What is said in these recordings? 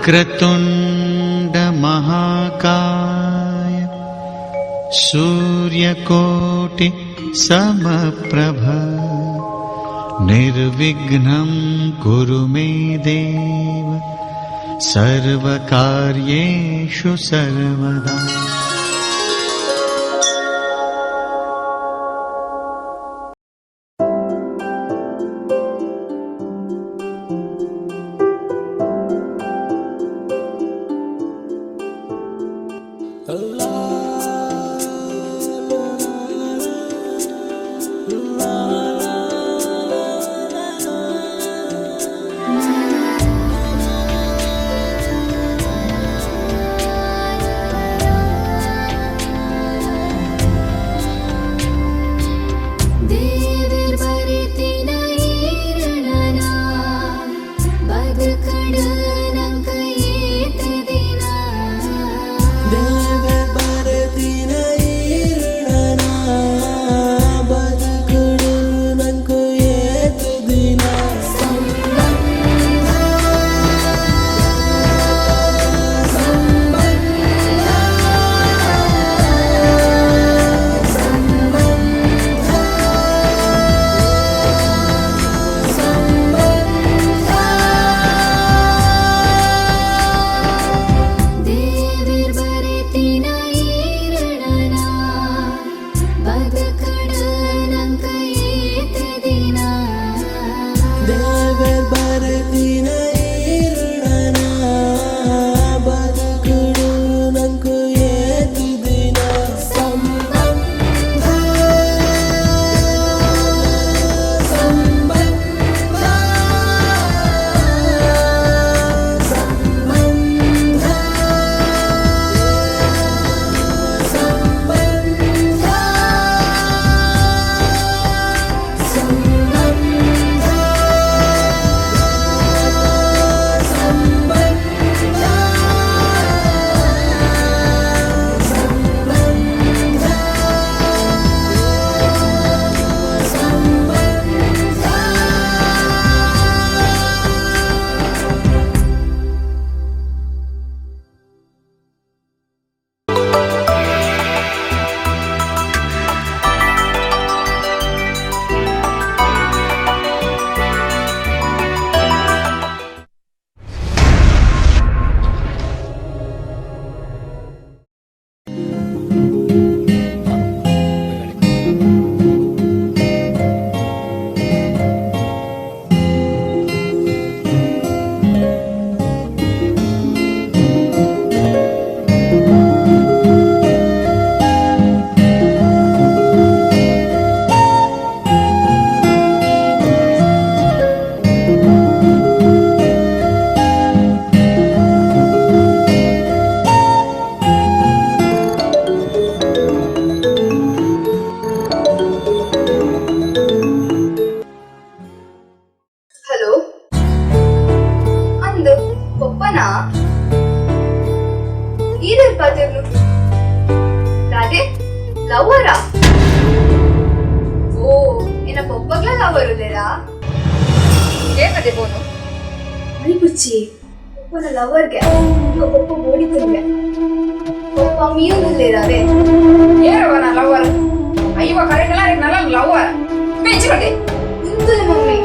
वक्रतुण्ड महाकाय सूर्यकोटि समप्रभ निर्विघ्नं कुरु मे देव सर्वकार्येषु सर्वदा। ದೇವೆರ್ ಬರೆತಿನ ಈರಣನ ಬದುಕಡ ನಂಕ ಏತ್ ದಿನ. ದೇವೆರ್ ಬರೆತಿನ ಈರಣನ ಬದುಕುಡು ನಂಕು ಏತ್ ದಿನ. ಸಂಬಂಧ ಸಂಬಂಧ ಸಂಬಂಧ ಸಂಬಂಧ. ದೇವೆರ್ ಬರೆತಿನ ಈರಣನ ಬದುಕಡ ನಂಕ ಏತ್ ದಿನ. ದೇವೆರ್ ಬರೆತಿನ ಈರಣನ ಬದುಕುಡು ನಂಕು ಏತ್ ದಿನ. ಸಂಬಂಧ ಸಂಬಂಧ ಸಂಬಂಧ ಸಂಬಂಧ ಸಂಬಂಧ ಸಂಬಂಧ ಸಂಬಂಧ ಸಂಬಂಧ. ಹಲೋ, ಅಂದು ಪಪ್ಪನ ಈರೇರ್ ಪಾತೆರ್ನು ರಾಧೆ ಲವ್ವರಾ? ಓ, ಏನ ಪಪ್ಪಗ್ಲ ಲವರ್ ಉಲ್ಲೇರಾ? ಏಕದೆ ಫೋನು? ಅಳಿಬುಚ್ಚಿ, ಪಪ್ಪನ ಲವರ್ಗೆ ಪಪ್ಪ ಓಡಿತಂಗೆ ಪಪ್ಪ ಮೀಯುಲ್ಲೇರಾವೆ. ಏರವನ ಲವರ್? ಅಯ್ಯವ ಕರೆಕ್ಟ್ ನಲ್ಲ ಲವರ್ ಮೆಂಚಿಕೊಂಡೆ. ಉಂತುಲೆ ಮಮ್ಮಿ,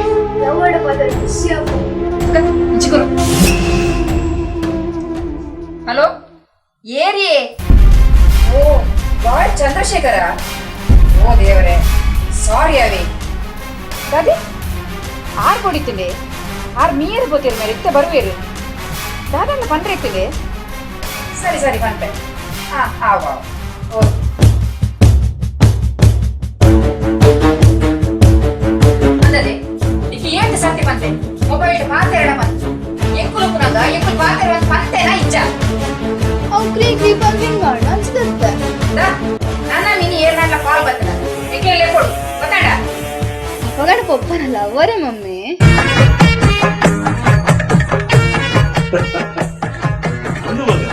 ಲವರ್ಡ ಪಾತ್ರ ಖುಷಿ ಆಪು. ಮೆಂಚಿಕೊರು. ಹಲೋ, ಏರಿಯೇ? ಓ ಬಾಯ್ ಚಂದ್ರಶೇಖರ. ಓ ದೇವರೇ, ಸಾರಿ ಅವಿ. ದಾದಿ ಆರ್ ಕೊಡಿತೀನಿ, ಆರ್ ಮೀರ್ ಗೊತ್ತಿರ ಮೇಲೆ ಇತ್ತೆ ಬರುವೇರು. ದಾದನ್ನ ಪಂಡ್ರೆ ಇತ್ತಿದೆ. ಸರಿ ಸರಿ, ಪಂಪೆ. ಹಾ ಆವ ಓಕೆ. ಅಂದದೆ ಇಕ್ಕಿ ಏತ್ ಸತ್ಯ ಪಂತೆ ಮೊಬೈಲ್ ಪಾತೆರಡ ಬಂತು ಎಂಕುಲು ಪುನಗ ಎಂಕುಲು ಪಾತೆರ ಒಂದು ಪಂತೆನ ಇಚ್ಚ. ಅವು ಕ್ರೀ ಕ್ರೀ ಪರ್ವಿಂಗ್ ಮಾಡ ಅನ್ಸುತ್ತೆ. ದಾ, ನನ್ನ ಮಿನಿ ಏರ್ನಾಡ್ಲ ಕಾಲ್ ಬರ್ತದ, ಎಂಕ್ಲೆ ಕೊಡು ಗೊತ್ತಾಡ. ಅಪ್ಪಗಡ ಪೊಪ್ಪನಲ್ಲ ಅವರೇ ಮಮ್ಮಿ. ಅಂದು ಮಗ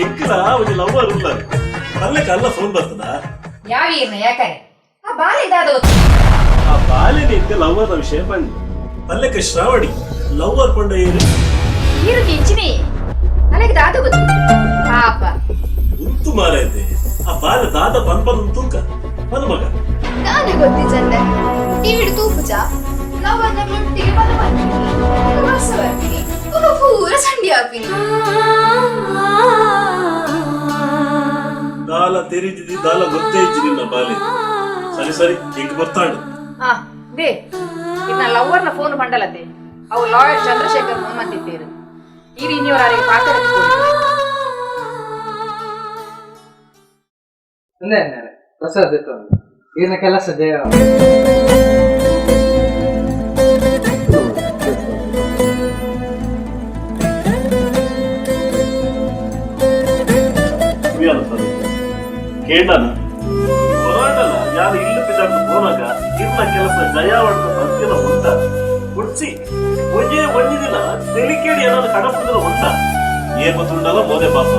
ಎಂಕಲ ಒಂಜಿ ಲವ್ವರ್ ಉಲ್ಲ ಪಲ್ಲಕ್ಕೆ ಅಲ್ಲ ಫೋನ್ ಬರ್ತದ. ಯಾವ ಈರ್ನ ಯಾಕರೆ ಆ ಬಾಲ ಇದಾದ? ಆ ಬಾಲೆನೆ ಇದ್ದ ಲವ್ವರ್ನ ವಿಷಯ ಬಂದು ಪಲ್ಲಕ್ಕೆ ಶ್ರಾವಣಿ ಲವ್ವರ್ ಪಂಡ ಏರು? ಈರು ಇಂಚಿನಿ ನನಗೆ ದಾದ ಗೊತ್ತು ಪಾಪ. ಉಂತು ಮಾರಾಯ್ತೆ, ಆ ಬಾಲ ದಾದ ಪನ್ಪನ್ ತೂಕ ಮನು ಮಗ. ನಾನೇ ಗೊತ್ತಿದ್ದೆ ಟಿವಿ ತೂಪುಜ ಲವ್ ಒಟ್ಟಿಗೆ ಪದ ಬರ್ತೀನಿ ವರ್ಷ ಬರ್ತೀನಿ ಪೂರ ಸಂಡಿ ಆಪಿನಿ. ದಾಲ ತೆರಿದಿದ್ದಿ ದಾಲ ಗೊತ್ತೇ ಇಜ್ಜಿ ನಿನ್ನ ಬಾಲೆ. ಸರಿ ಸರಿ, ಎಂಕ್ ಬರ್ತಾಂಡು. ಆ they ಇನ್ನ ಲವ್ವರ್ನ ಫೋನ್ ಮಂಡಲತೆ ಅವು ಲಾಯರ್ ಚಂದ್ರಶೇಖರ್ ಫೋನ್ ಮಂತಿದ್ದೇರು ಈರು ಇನ್ನಿವರಾರಿಗೆ ಪಾತ್ರ. ಒಂದೇ ಪ್ರಸಾದ ಇತ್ತು ಈಗಿನ ಕೆಲಸ ಜಯ. ಕೇಂಡನ ಹೊರಾಟಲ ಯಾರು ಇಲ್ಲ ಪಿದಾಡ್ದು ಹೋನಾಗ ಇರ್ನ ಕೆಲಸ ಜಯಾವಡ್ದ ಬಂದಿನ ಉಂಟ ಉಡ್ಸಿ ಒಂಜೇ ಒಂಜಿ ದಿನ ತೆಲಿಕೇಡಿ ಏನಾದ್ರು ಕಡಪುಡಿದ್ರೆ ಉಂಟ ಏ ಗೊತ್ತುಂಡಲ್ಲ ಮೋದೆ ಪಾಪ.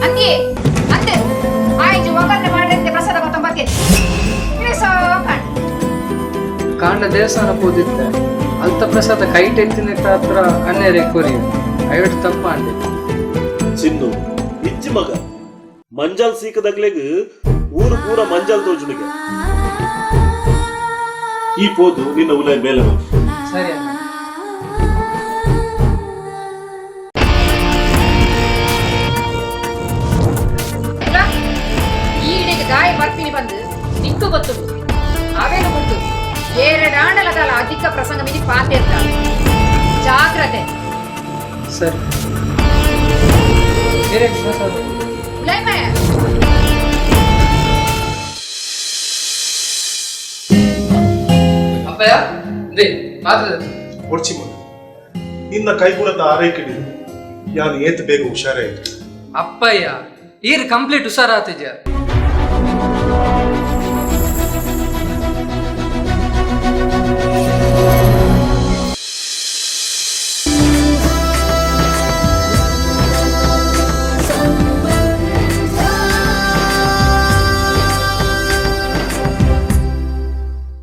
ಅಂದ್ಯೆ ಅಂದೆ ಆಯ್ತು, ಒಗ್ಗರಣೆ ಮಾಡಿದಂತೆ ಪ್ರಸಾದ ಮತ್ತೊಂಬತ್ತೆ ಸಾಕಂಡ್. ಕಾಂಡ ದೇವಸ್ಥಾನ ಪೂದಿತ್ತೆ ಅಲ್ತ ಪ್ರಸಾದ ಕೈಟ್ ಎತ್ತಿನ ಹತ್ರ ಅನ್ಯರೆ ಕೊರಿ ಐವತ್ತು ತಪ್ಪ ಅಂದೆ. ಚಿನ್ನು ಇಜ್ಜಿ ಮಗ, ಮಂಜಾಲ್ ಸೀಕದಗ್ಲೆಗ್ ಊರು ಪೂರ ಮಂಜಾಲ್ ತೋಜುನಿಗೆ ಈ ಪೋದು ನಿನ್ನ ಉಲೈ ಮೇಲೆ ಹೋಗು. ಸರಿ ಅಣ್ಣ. ಇಲ್ಲ, ಈ ಇಡೆಗೆ ದಾಯ ಬರ್ತೀನಿ ಬಂದು ನಿಕ್ಕು ಗೊತ್ತುಂಟು ಅವೇನು ಗುರ್ತು ಎರಡಾಂಡಲದಾಲ ಅಧಿಕ ಪ್ರಸಂಗ ಮಿನಿ ಪಾತೆ ಜಾಗ್ರತೆ. ಸರಿ, ಬೇರೆ ಪ್ರಸಾದ. ಉಲೈಮೆ. ಅಪ್ಪಯ್ಯ they ಮಾತ್ರ. ಒಡ್ಚಿ ಮಗ, ನಿನ್ನ ಕೈಗುಣದ ಆರೈಕೆ ಯಾನು ಏತ್ ಬೇಗ ಹುಷಾರಾಯಿತು. ಅಪ್ಪಯ್ಯ ಈರ್ ಕಂಪ್ಲೀಟ್ ಹುಷಾರಾತಿದ್ಯಾ?